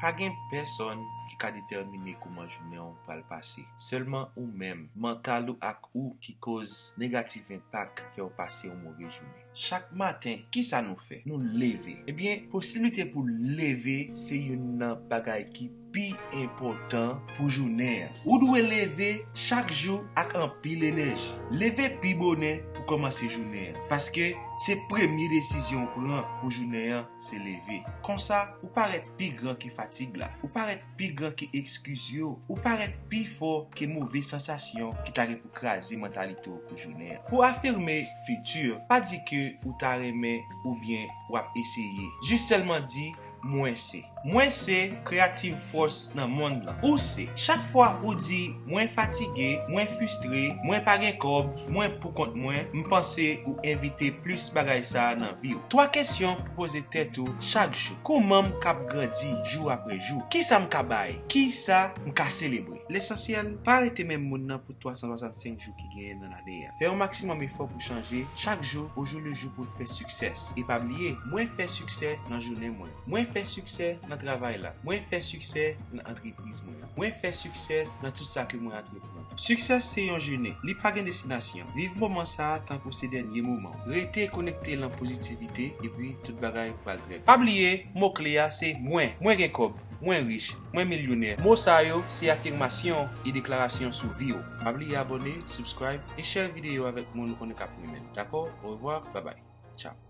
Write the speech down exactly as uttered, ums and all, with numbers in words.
Pa gen pèsonn ki ka detèmine kòman jounen w pral pase. Sèlman ou menm, mantal ou ak ou ki koz negatif enpak fè w pase yon move jounen. Chak maten, ki sa nou fè? Nou leve. Ebyen, posiblite pou leve se youn nan bagay ki pi enpòtan pou jounen an. Ou dwe leve chak jou ak anpil enèji. Leve pi bonè pou kòmanse jounen an, paske se premye desizyon w pran pou jounen an, se leve. Konsa, ou parèt pi gran ke fatig la. Ou parèt pi gran ke ekskiz yo. Ou parèt pi fò ke move sansasyon ki ta gen pou kraze mantalite w pou jounen an. Pou afime fiti, pa di ke ou ta renmen oubyen w ap eseye. Jis sèlman di, "Mwen se." Mwen se creative force nan mond lan. Ou se. Chak fwa ou di, "Mwen fatige, mwen fristre, mwen pa gen kòb, mwen pou kont mwen," m panse ou envite plis bagay sa a nan vi w. Twa kesyon pou poze tèt ou chak jou. Kòman m k ap grandi jou apre jou? Kisa m ka bay? Kisa m ka selebre? Lesansyèl, pa rete menm moun nan pou twa san swasannsenk jou ki genyen nan lane a. Fè yon maksimòm efò pou chanje chak jou, au jour le jour, pou w fè siksè. E pa bliye, mwen fè siksè nan jounen mwen. Mwen fè siksè nan travay la. Mwen fè siksè nan antrepriz mwen an. Mwen fè siksè nan tout sa ke mwen antreprann. Siksè se yon jounen, li pa gen destinasyon. Viv moman sa a tankou se dènye moman w. Rete konekte lan pozitivite, epi tout bagay pral trè byen. Pa bliye, mo kle a se mwen. Mwen gen kòb, mwen rich, mwen milyonè. Mo sa yo se afimasyon e deklarasyon sou vi w. Pa bliye abòne, subscribe e share videyo avèk moun ou konnen k ap renmen l. Dakò? Orevwa, babay. Tchao.